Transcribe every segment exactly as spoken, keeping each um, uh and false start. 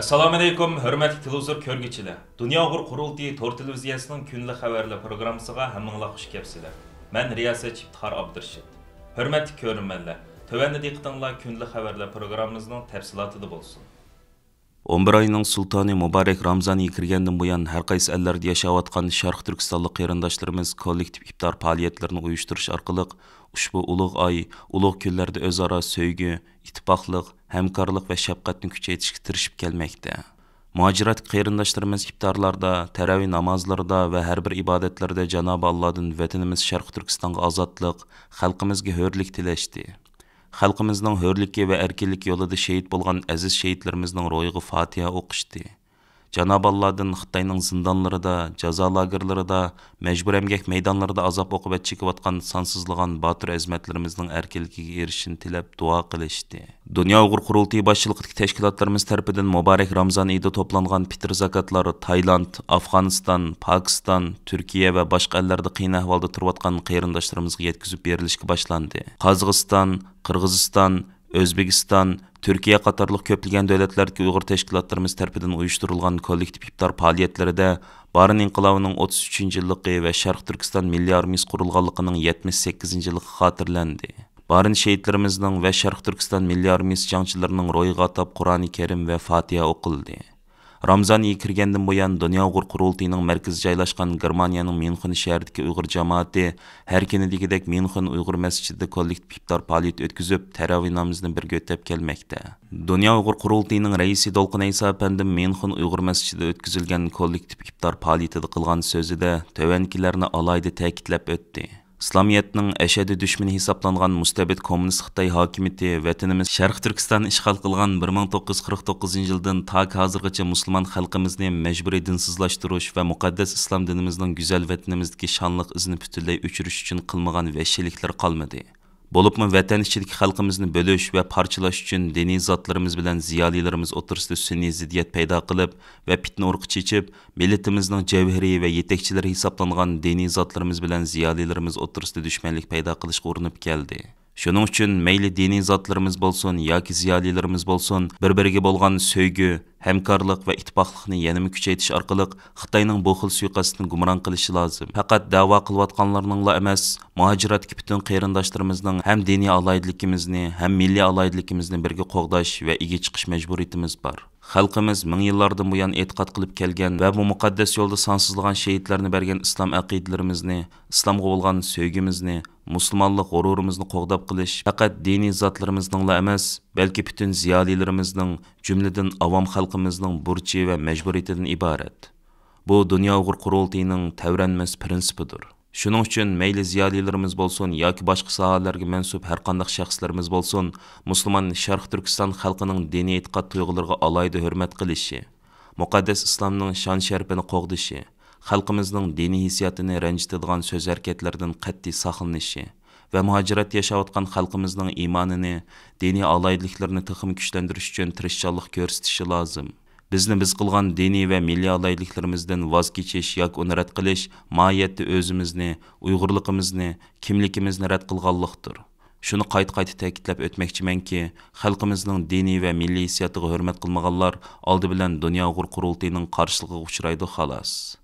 ئەسسالامۇئەلەيكۇم، ھۆرمەتلىك تېلېۋىزور كۆرگۈچىلەر! دۇنيا ئۇيغۇر قۇرۇلتىيى تور تېلېۋىزىيەسىنىڭ كۈندىلىك خەۋەرلەر پروگراممىسىغا ھەممىڭلار خۇش كەپسىلەر. مەن رىياسەتچى ئىپتىخار ئابدۇرېشىت. ھۆرمەتلىك كۆرۈرمەنلەر، تۆۋەندە دىققىتىڭلار كۈندىلىك خەۋەرلەر پروگراممىمىزنىڭ تەپسىلاتىدا بولسۇن. ئون بىر ئاينىڭ سۇلتانى مۇبارەك رامزان ئېيى كىرگەندىن بۇيان، ھەر قايسى ئەللەردە ياشاۋاتقان شەرقىي تۈركىستانلىق قېرىنداشلىرىمىز كوللېكتىپ ئىپتار پائالىيەتلىرىنى ئۇيۇشتۇرۇش ئارقىلىق، ئۇشبۇ ئۇلۇغ ئاي، ئۇلۇغ كۈنلەردە ئۆزئارا سۆيگۈ، ئىتتىپاقلىق، ھەمكارلىق ۋە شەپقەتنى كۈچەيتىشكە تىرىشىپ كەلمەكتە. مۇھاجىرەتتىكى قېرىنداشلىرىمىز ئىپتارلاردا، تەراۋىھ نامازلىرىدا ۋە ھەر بىر ئىبادەتلىرىدە جانابى ئاللادىن ۋەتىنىمىز شەرقىي تۈركىستانغا ئازادلىق، خەلقىمىزگە ھۆرلۈك تىلەشتى. خەلقىمىزنىڭ ھۆرلۈكى ۋە ئەركىنلىكى يولىدا شېھىت بولغان ئەزىز شېھىتلىرىمىزنىڭ روھىغا فاتىھە ئوقۇشتى. جانابى ئاللادىن خىتاينىڭ زىندانلىرىدا، جازا لاگېرلىرىدا، مەجبۇرىي ئەمگەك مەيدانلىرىدا ئازاب-ئوقۇبەت چېكىۋاتقان سانسىزلىغان باتۇر ئەزىمەتلىرىمىزنىڭ ئەركىنلىكىگە ئېرىشىشىنى تىلەپ دۇئا قىلىشتى. دۇنيا ئۇيغۇر قۇرۇلتىيى باشچىلىقىدىكى تەشكىلاتلىرىمىز تەرىپىدىن مۇبارەك رامزان ئېيىدا توپلانغان پىتىر زاكاتلار تايلاند، ئافغانىستان، پاكىستان، تۈركىيە ۋە باشقا ئەللەردە قىيىن ئەھۋالدا تۇرۇۋاتقان قېرىنداشلىرىمىزغا يەتكۈزۈپ بېرىلىشكە باشلاندى. قازاقىستان، قىرغىزىستان، ئۆزبېكىستان، تۈركىيە قاتارلىق كۆپلىگەن دۆلەتلەردىكى ئۇيغۇر تەشكىلاتلىرىمىز تەرىپىدىن ئۇيۇشتۇرۇلغان كوللېكتىپ ئىپتار پائالىيەتلىرىدە بارىن ئىنقىلابىنىڭ ئوتتۇز ئۈچىنچى يىللىقى ۋە شەرقىي تۈركىستان مىللىي ئارمىيىسى قۇرۇلغانلىقىنىڭ يەتمىش سەككىزىنچى يىللىقى خاتىرىلەندى. بارىن شېھىتلىرىمىزنىڭ ۋە شەرقىي تۈركىستان مىللىي ئارمىيىسى جەڭچىلىرىنىڭ روھىغا ئاتاپ قۇرئانى كەرىم ۋە فاتىھە ئوقۇلدى. رامزان ئېيى كىرگەندىن بۇيان، دۇنيا ئۇيغۇر قۇرۇلتىيىنىڭ مەركىزى جايلاشقان گېرمانىيەنىڭ ميۇنخېن شەھىرىدىكى ئۇيغۇر جامائىتى ھەر كۈنىدىكىدەك ميۇنخېن ئۇيغۇر مەسچىتىدە كوللېكتىپ ئىپتار پائالىيىتى ئۆتكۈزۈپ، تەراۋىھ نامىزىنى بىرگە ئۆتەپ كەلمەكتە. دۇنيا ئۇيغۇر قۇرۇلتىيىنىڭ رەئىسى دولقۇن ئەيسا ئەپەندىم ميۇنخېن ئۇيغۇر مەسچىتىدە ئۆتكۈزۈلگەن كوللېكتىپ ئىپتار پائالىيىتىدە قىلغان سۆزىدە تۆۋەندىكىلەرنى ئالاھىدە تەكىتلەپ ئۆتتى. ئىسلامىيەتنىڭ ئەشەددىي دۈشمىنى ھېسابلانغان مۇستەبىت كوممۇنىست خىتاي ھاكىمىيىتى ۋەتىنىمىز شەرقىي تۈركىستان ئىشغال قىلغان بىر مىڭ توققۇز يۈز قىرىق توققۇزىنچى يىلدىن تاكى ھازىرغىچە مۇسۇلمان خەلقىمىزنى مەجبۇرىي دىنسىزلاشتۇرۇش ۋە مۇقەددەس ئىسلام دىنىمىزنىڭ گۈزەل ۋەتىنىمىزدىكى شانلىق ئىزىنى پۈتۈنلەي ئۆچۈرۈش ئۈچۈن قىلمىغان ۋەھشىيلىكلىرى قالمىدى. بولۇپمۇ ۋەتەن ئىچىدىكى خەلقىمىزنى بۆلۈش ۋە پارچىلاش ئۈچۈن دىنىي زاتلىرىمىز بىلەن زىيالىيلىرىمىز ئوتتۇرىسىدا سۈنئىي زىددىيەت پەيدا قىلىپ ۋە پىتنە ئۇرۇقى چېچىپ، مىللىتىمىزنىڭ جەۋھىرى ۋە يېتەكچىلىرى ھېسابلانغان دىنىي زاتلىرىمىز بىلەن زىيالىيلىرىمىز ئوتتۇرىسىدا دۈشمەنلىك پەيدا قىلىشقا ئۇرۇنۇپ كەلدى. شۇنىڭ ئۈچۈن مەيلى دىنىي زاتلىرىمىز بولسۇن ياكى زىيالىيلىرىمىز بولسۇن، بىر-بىرىگە بولغان سۆيگۈ، ھەمكارلىق ۋە ئىتتىپاقلىقنى يەنىمۇ كۈچەيتىش ئارقىلىق خىتاينىڭ بۇ خىل سۇيىقەستىنى گۇمران قىلىشى لازىم. پەقەت دەۋا قىلىۋاتقانلارنىڭلا ئەمەس، مۇھاجىرەتتىكى پۈتۈن قېرىنداشلىرىمىزنىڭ ھەم دىنىي ئالاھىدىلىكىمىزنى، ھەم مىللىي ئالاھىدىلىكىمىزنى بىرگە قوغداش ۋە ئىگە چىقىش مەجبۇرىيىتىمىز بار. خەلقىمىز مىڭ يىللاردىن بۇيان ئېتىقاد قىلىپ كەلگەن ۋە بۇ مۇقەددەس يولدا سانسىزلىغان شېھىتلەرنى بەرگەن ئىسلام ئەقىدىلىرىمىزنى، ئىسلامغا بولغان سۆيگۈمىزنى، مۇسۇلمانلىق غۇرۇرىمىزنى قوغداپ قېلىش پەقەت دىنىي زاتلىرىمىزنىڭلا ئەمەس، بەلكى پۈتۈن زىيالىيلىرىمىزنىڭ، جۈملىدىن ئاۋام خەلقىمىزنىڭ بۇرچى ۋە مەجبۇرىيىتىدىن ئىبارەت. بۇ دۇنيا ئۇيغۇر قۇرۇلتىيىنىڭ تەۋرەنمەس پىرىنسىپىدۇر. شۇنىڭ ئۈچۈن مەيلى زىيالىيلىرىمىز بولسۇن ياكى باشقا ساھەلەرگە مەنسۇپ ھەرقانداق شەخسلىرىمىز بولسۇن، مۇسۇلمان شەرقىي تۈركىستان خەلقىنىڭ دىنىي ئېتىقاد تۇيغۇلىرىغا ئالاھىدە ھۆرمەت قىلىشى، مۇقەددەس ئىسلامنىڭ شان-شەرىپىنى قوغدىشى، خەلقىمىزنىڭ دىنىي ھېسسىياتىنى رەنجىتىدىغان سۆز-ھەرىكەتلەردىن قەتئىي ساقلىنىشى ۋە مۇھاجىرەتتە ياشاۋاتقان خەلقىمىزنىڭ ئىمانىنى، دىنىي ئالاھىدىلىكلىرىنى تېخىمۇ كۈچلەندۈرۈش ئۈچۈن تىرىشچانلىق كۆرسىتىشى لازىم. بىزنى بىز قىلغان دىنىي ۋە مىللىي ئالاھىدىلىكلىرىمىزدىن ۋاز كېچىش ياكى ئۇنى رەت قىلىش ماھىيەتتە ئۆزىمىزنى، ئۇيغۇرلۇقىمىزنى، كىملىكىمىزنى رەت قىلغانلىقتۇر. شۇنى قايتا-قايتا تەكىتلەپ ئۆتمەكچىمەنكى، خەلقىمىزنىڭ دىنىي ۋە مىللىي ھېسسىياتىغا ھۆرمەت قىلمىغانلار ئالدى بىلەن دۇنيا ئۇيغۇر قۇرۇلتىيىنىڭ قارشىلىقىغا ئۇچرايدۇ، خالاس.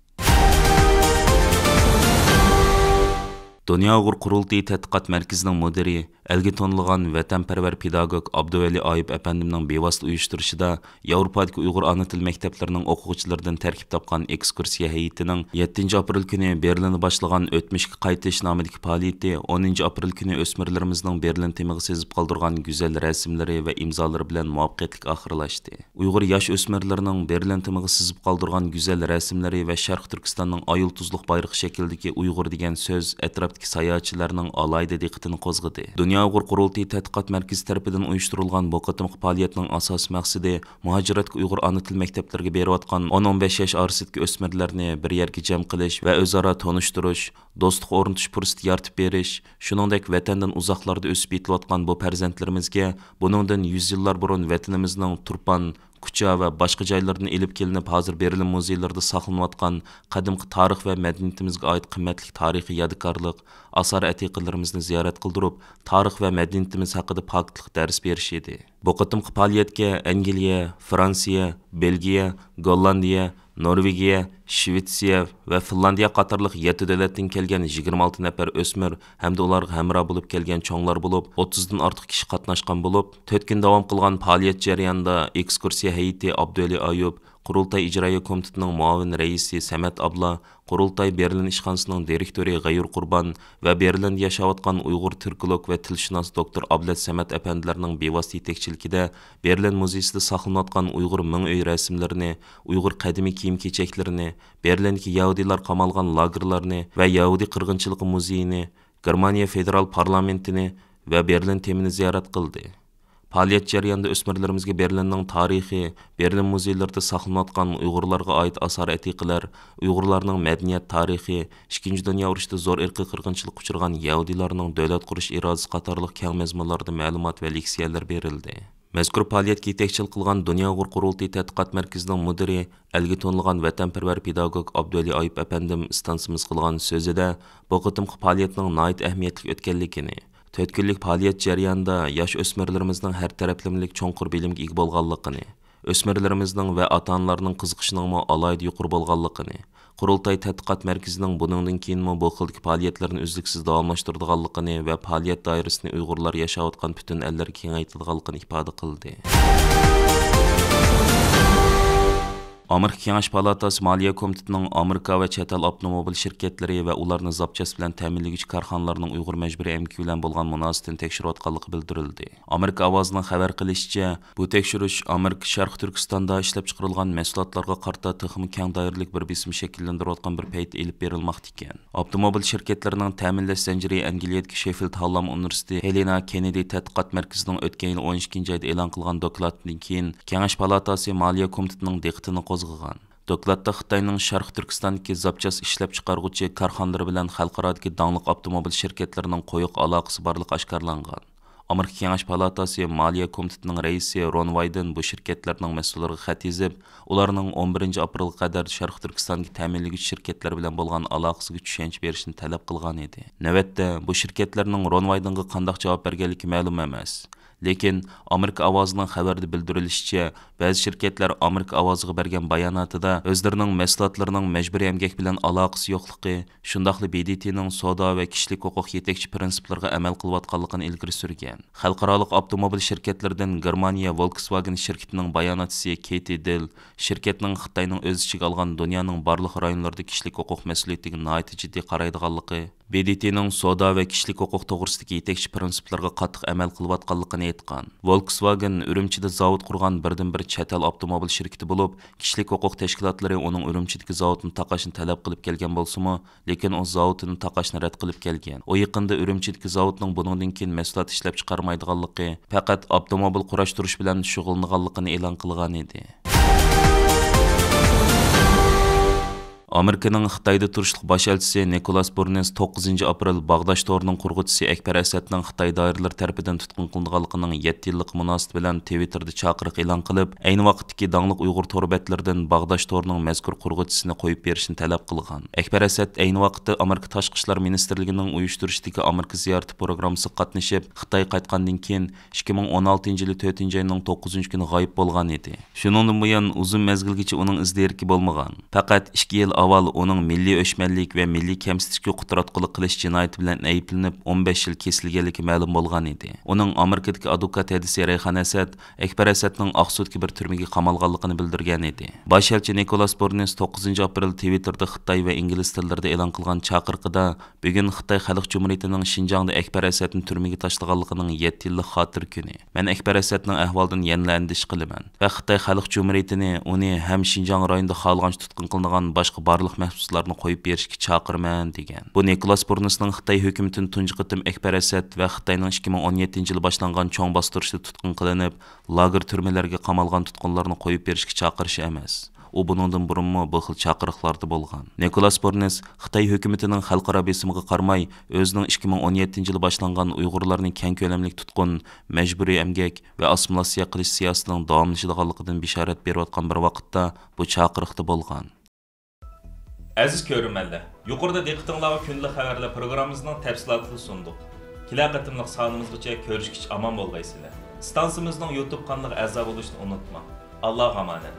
دۇنيا ئۇيغۇر قۇرۇلتىيى تەتقىقات مەركىزىنىڭ مۇدىرى، ئەلگە تونۇلغان ۋەتەنپەرۋەر پېداگوگ ئابدۇۋەلى ئايۇپ ئەپەندىمنىڭ بىۋاسىتە ئۇيۇشتۇرۇشىدا ياۋروپادىكى ئۇيغۇر ئانا تىل مەكتەپلىرىنىڭ ئوقۇغۇچىلىرىدىن تەركىب تاپقان ئېكسكۇرسىيە ھەيئىتىنىڭ يەتتىنچى ئاپرېل كۈنى بېرلىندا باشلىغان ئۆتمۈشكە قايتىش نامىدىكى پائالىيىتى ئونىنچى ئاپرېل كۈنى ئۆسمۈرلىرىمىزنىڭ بېرلىن تېمىغا سىزىپ قالدۇرغان گۈزەل رەسىملىرى ۋە ئىمزالىرى بىلەن مۇۋەپپەقىيەتلىك ئاخىرلاشتى. ئۇيغۇر ياش ئۆسمۈرلىرىنىڭ بېرلىن تېمىغا سىزىپ قالدۇرغان گۈزەل رەسىملىرى ۋە شەرقىي تۈركىستاننىڭ ئاي يۇلتۇزلۇق بايرىقى شەكلىدىكى ئۇيغۇر دېگەن سۆز ئەتراپتىكى ساياھەتچىلەرنىڭ ئالاھىدە دىققىتىنى قوزغىدى. دۇنيا ئۇيغۇر قۇرۇلتىيى تەتقىقات مەركىزى تەرىپىدىن ئۇيۇشتۇرۇلغان بۇ قېتىمقى پائالىيەتنىڭ ئاساسىي مەقسىتى مۇھاجىرەتتىكى ئۇيغۇر ئانا تىل مەكتەپلىرىگە بېرىۋاتقان ئون ئون بەش ياش ئارىسىدىكى ئۆسمۈرلەرنى بىر يەرگە جەم قىلىش ۋە ئۆزئارا تونۇشتۇرۇش، دوستلۇق ئورنىتىش پۇرسىتى يارىتىپ بېرىش، شۇنىڭدەك ۋەتەندىن ئۇزاقلاردا ئۆسۈپ يېتىلىۋاتقان بۇ پەرزەنتلىرىمىزگە بۇنىڭدىن يۈز يىللار بۇرۇن ۋەتىنىمىزنىڭ تۇرپان، كۇچا ۋە باشقا جايلاردىن ئېلىپ كېلىنىپ، ھازىر بېرلىن مۇزېيلىرىدا ساقلىنىۋاتقان قەدىمكى تارىخ ۋە مەدەنىيىتىمىزگە ئائىت قىممەتلىك تارىخىي يادىكارلىق، ئاسار ئەتىقىلىرىمىزنى زىيارەت قىلدۇرۇپ، تارىخ ۋە مەدەنىيىتىمىز ھەققىدە پاكىتلىق دەرس بېرىش ئىدى. بۇ قېتىمقى پائالىيەتكە ئەنگلىيە، فرانسىيە، بېلگىيە، گوللاندىيە، نورۋېگىيە، شىۋېتسىيە ۋە فىنلاندىيە قاتارلىق يەتتە دۆلەتتىن كەلگەن يىگىرمە ئالتە نەپەر ئۆسمۈر ھەمدە ئۇلارغا ھەمراھ بولۇپ كەلگەن چوڭلار بولۇپ، ئوتتۇزدىن ئارتۇق كىشى قاتناشقان بولۇپ، تۆت كۈن داۋام قىلغان پائالىيەت جەريانىدا ئېكسكۇرسىيە ھەيئىتى ئابدۇۋەلى ئايۇپ، قۇرۇلتاي ئىجرائىيە كومىتېتىنىڭ مۇئاۋىن رەئىسى سەمەت ئابلا، قۇرۇلتاي بېرلىن ئىشخانىسىنىڭ دىرېكتورى غەيۇر قۇربان ۋە بېرلىندا ياشاۋاتقان ئۇيغۇر تۈركولوگ ۋە تىلشۇناس دوكتور ئابلەت سەمەت ئەپەندىلەرنىڭ بىۋاسىتە يېتەكچىلىكىدە بېرلىن مۇزېيسىدا ساقلىنىۋاتقان ئۇيغۇر مىڭ ئۆي رەسىملىرىنى، ئۇيغۇر قەدىمىي كىيىم-كېچەكلىرىنى، بېرلىندىكى يەھۇدىيلار قامالغان لاگېرلارنى ۋە يەھۇدىي قىرغىنچىلىقى مۇزېيىنى، گېرمانىيە فېدېرال پارلامېنتىنى ۋە بېرلىن تېمىنى زىيارەت قىلدى. پائالىيەت جەريانىدا ئۆسمۈرلىرىمىزگە بېرلىننىڭ تارىخى، بېرلىن مۇزېيلىرىدا ساقلىنىۋاتقان ئۇيغۇرلارغا ئائىت ئاسار ئەتىقىلەر، ئۇيغۇرلارنىڭ مەدەنىيەت تارىخى، ئىككىنچى دۇنيا ئۇرۇشىدا زور ئىرقىي قىرغىنچىلىققا ئۇچرىغان يەھۇدىيلارنىڭ دۆلەت قۇرۇش ئىرادىسى قاتارلىق كەڭ مەزمۇنلاردا مەلۇمات ۋە لېكسىيەلەر بېرىلدى. مەزكۇر پائالىيەتكە يېتەكچىلىك قىلغان دۇنيا ئۇيغۇر قۇرۇلتىيى تەتقىقات مەركىزىنىڭ مۇدىرى، ئەلگە تونۇلغان ۋەتەنپەرۋەر پېداگوگ ئابدۇۋەلى ئايۇپ ئەپەندىم ئىستانسىمىزغا قىلغان سۆزىدە، بۇ قېتىمقى پائالىيەتنىڭ ناھايىتى ئەھمىيەتلىك ئۆتكەنلىكىنى، تۆت كۈنلۈك پائالىيەت جەريانىدا ياش ئۆسمۈرلىرىمىزنىڭ ھەر تەرەپلىمىلىك چوڭقۇر بىلىمگە ئىگە بولغانلىقىنى، ئۆسمۈرلىرىمىزنىڭ ۋە ئاتا-ئانىلارنىڭ قىزىقىشىنىڭمۇ ئالاھىدە يۇقىرى بولغانلىقىنى، قۇرۇلتاي تەتقىقات مەركىزىنىڭ بۇنىڭدىن كېيىنمۇ بۇ خىلدىكى پائالىيەتلەرنى ئۈزلۈكسىز داۋاملاشتۇرىدىغانلىقىنى ۋە پائالىيەت دائىرىسىنى ئۇيغۇرلار ياشاۋاتقان پۈتۈن ئەللەرگە كېڭەيتىدىغانلىقىنى ئىپادە قىلدى. ئامېرىكا كېڭەش پالاتاسى مالىيە كومىتېتىنىڭ ئامېرىكا ۋە چەت ئەل ئاپتوموبىل شىركەتلىرى ۋە ئۇلارنى زاپچاس بىلەن تەمىنلىگۈچى كارخانىلارنىڭ ئۇيغۇر مەجبۇرىي ئەمگىكى بىلەن بولغان مۇناسىۋىتىنى تەكشۈرۈۋاتقانلىقى بىلدۈرۈلدى. ئامېرىكا ئاۋازىنىڭ خەۋەر قىلىشىچە، بۇ تەكشۈرۈش ئامېرىكا شەرقىي تۈركىستاندا ئىشلەپچىقىرىلغان مەھسۇلاتلارغا قارىتا تېخىمۇ كەڭ دائىرىلىك بىر بېسىم شەكىللەندۈرۈۋاتقان بىر پەيتتە ئېلىپ بېرىلماقتا ئىكەن. ئاپتوموبىل شىركەتلىرىنىڭ تەمىنلەش زەنجىرى ئەنگلىيەدىكى شېففىلد ھاللام ئۇنىۋېرسىتېتى ھېلېنا كېننېدى تەتقىقات مەركىزىنىڭ ئۆتكەن يىل ئون ئىككىنچى ئايدا ئېلان قىلغان دوكلاتىدىن كېيىن، كېڭەش پالاتاسى مالىيە كومىتېتىنىڭ دىققىتىنى قوزغىغان. دوكلاتتا خىتاينىڭ شەرقىي تۈركىستاندىكى زاپچاس ئىشلەپچىقارغۇچى كارخانىلىرى بىلەن خەلقئارادىكى داڭلىق ئاپتوموبىل شىركەتلىرىنىڭ قويۇق ئالاقىسى بارلىقى ئاشكارىلانغان. ئامېرىكا كېڭەش پالاتاسى مالىيە كومىتېتىنىڭ رەئىسى رون ۋايدېن بۇ شىركەتلەرنىڭ مەسئۇللىرىغا خەت يېزىپ، ئۇلارنىڭ ئون بىرىنچى ئاپرېلغا قەدەر شەرقىي تۈركىستاندىكى تەمىنلىگۈچى شىركەتلەر بىلەن بولغان ئالاقىسىغا چۈشەنچە بېرىشنى تەلەپ قىلغان ئىدى. نۆۋەتتە، بۇ شىركەتلەرنىڭ رون ۋايدېنغا قانداق جاۋاب بەرگەنلىكى مەلۇم ئەمەس. لېكىن ئامېرىكا ئاۋازىنىڭ خەۋىرىدە بىلدۈرۈلۈشىچە، بەزى شىركەتلەر ئامېرىكا ئاۋازىغا بەرگەن باياناتىدا ئۆزلىرىنىڭ مەھسۇلاتلىرىنىڭ مەجبۇرىي ئەمگەك بىلەن ئالاقىسى يوقلۇقى، شۇنداقلا ب د ت نىڭ سودا ۋە كىشىلىك ھوقۇق يېتەكچى پىرىنسىپلىرىغا ئەمەل قىلىۋاتقانلىقىنى ئىلگىرى سۈرگەن. خەلقئارالىق ئاپتوموبىل شىركەتلىرىدىن گېرمانىيە ۋولكسۋاگېن شىركىتىنىڭ باياناتچىسى كېتى دېل شىركەتنىڭ خىتاينىڭ ئۆز ئىچىگە ئالغان دۇنيانىڭ بارلىق رايونلىرىدا كىشىلىك ھوقۇق مەسئۇلىيىتىگە ناھايىتى جىددىي قارايدىغانلىقى، ب د ت نىڭ سودا ۋە كىشىلىك ھوقۇق توغرىسىدىكى يېتەكچى پىرىنسىپلىرىغا قاتتىق ئەمەل قىلىۋاتقانلىقىنى ئېيتقان. ۋولكسۋاگېن ئۈرۈمچىدە زاۋۇت قۇرغان بىردىنبىر چەت ئەل ئاپتوموبىل شىركىتى بولۇپ، كىشىلىك ھوقۇق تەشكىلاتلىرى ئۇنىڭ ئۈرۈمچىدىكى زاۋۇتىنى تاقاشنى تەلەپ قىلىپ كەلگەن بولسىمۇ، لېكىن ئۇ زاۋۇتىنى تاقاشنى رەت قىلىپ كەلگەن. ئۇ يېقىندا ئۈرۈمچىدىكى زاۋۇتنىڭ بۇنىڭدىن كېيىن مەھسۇلات ئىشلەپچىقارمايدىغانلىقى، پەقەت ئاپتوموبىل قۇراشتۇرۇش بىلەن شۇغۇللىنىدىغانلىقىنى ئېلان قىلغان ئىدى. ئامېرىكىنىڭ خىتايدا تۇرۇشلۇق باش ئەلچىسى نىكولاس بۇرنېس توققۇزىنچى ئاپرېل باغداش تورىنىڭ قۇرغۇچىسى ئەكبەر ئەسەتنىڭ خىتاي دائىرىلىرى تەرىپىدىن تۇتقۇن قىلىنىدىغانلىقىنىڭ يەتتە يىللىقى مۇناسىۋىتى بىلەن تىۋىتتېردا چاقىرىق ئېلان قىلىپ، ئەينى ۋاقىتتىكى داڭلىق ئۇيغۇر تور بەتلىرىدىن باغداش تورىنىڭ مەزكۇر قۇرغۇچىسىنى قويۇپ بېرىشنى تەلەپ قىلغان. ئەكبەر ئەسەت ئەينى ۋاقىتتا ئامېرىكا تاشقى ئىشلار مىنىستىرلىكىنىڭ ئۇيۇشتۇرۇشىدىكى ئامېرىكا زىيارىتى پروگراممىسىغا قاتنىشىپ، خىتايغا قايتقاندىن كېيىن، ئىككى مىڭ ئون ئالتىنچى يىلى تۆتىنچى ئاينىڭ توققۇزىنچى كۈنى غايىب بولغان ئىدى. شۇنىڭدىن بۇيان ئۇزۇن مەزگىلگىچە ئۇنىڭ ئىز دېرىكى بولمىغان. پەقەت ئىككى يىل ئاۋۋال ئۇنىڭ مىللىي ئۆچمەنلىك ۋە مىللىي كەمسىتىشكە قۇتراتقۇلۇق قىلىش جىنايىتى بىلەن ئەيىبلىنىپ، ئون بەش يىل كېسىلگەنلىكى مەلۇم بولغان ئىدى. ئۇنىڭ ئامېرىكىدىكى ئادۋوكات ھەدىسى رەيھان ئەسەد ئەكبەر ئەسەتنىڭ ئاقسۇدىكى بىر تۈرمىگە قامالغانلىقىنى بىلدۈرگەن ئىدى. باش ئەلچى نىكولاس بۇرنېس توققۇزىنچى ئاپرېل تىۋىتتېردا خىتاي ۋە ئىنگلىز تىللىرىدا ئېلان قىلغان چاقىرىقىدا، بۈگۈن خىتاي خەلق جۇمھۇرىيىتىنىڭ شىنجاڭدا ئەكبەر ئەسەتنى تۈرمىگە تاشلىغانلىقىنىڭ يەتتە يىللىق خاتىرە كۈنى. مەن ئەكبەر ئەسەتنىڭ ئەھۋالىدىن يەنىلا ئەندىشە قىلىمەن ۋە خىتاي خەلق جۇمھۇرىيىتىنى، ئۇنى ھەم شىنجاڭ رايونىدا خالىغانچە تۇتقۇن قىلىنىدىغان باشقا بارلىق مەھبۇسلارنى قويۇپ بېرىشكە چاقىرىمەن، دېگەن. بۇ نىكولاس بۇرنېسنىڭ خىتاي ھۆكۈمىتىنى تۇنجى قېتىم ئەكبەر ئەسەت ۋە خىتاينىڭ ئىككى مىڭ ئون يەتتىنچى يىلى باشلانغان چوڭ باستۇرۇشتا تۇتقۇن قىلىنىپ، لاگېر تۈرمىلەرگە قامالغان تۇتقۇنلارنى قويۇپ بېرىشكە چاقىرىشى ئەمەس. ئۇ بۇنىڭدىن بۇرۇنمۇ بۇ خىل چاقىرىقلاردا بولغان. نىكولاس بورنېس خىتاي ھۆكۈمىتىنىڭ خەلقئارا بېسىمىغا قارىماي، ئۆزىنىڭ ئىككى مىڭ ئون يەتتىنچى يىلى باشلانغان ئۇيغۇرلارنى كەڭ كۆلەملىك تۇتقۇن، مەجبۇرىي ئەمگەك ۋە ئاسسىمىلياتسىيە قىلىش سىياسىتىنىڭ داۋاملىشىدىغانلىقىدىن بېشارەت بېرىۋاتقان بىر ۋاقىتتا بۇ چاقىرىقتا بولغان. ئەزىز كۆرۈرمەنلەر، يۇقىرىدا دىققىتىڭلارغا كۈندىلىك خەۋەرلەر پروگراممىمىزنىڭ تەپسىلاتىنى سۇندۇق. كېلەر قېتىملىق سانىمىزغىچە كۆرۈشكىچە ئامان بولغايسىلەر. ئىستانسىمىزنىڭ يۇتۇب قانىلىغا ئەزا بولۇشنى ئۇنتۇماڭ. ئاللاغا ئامانەت.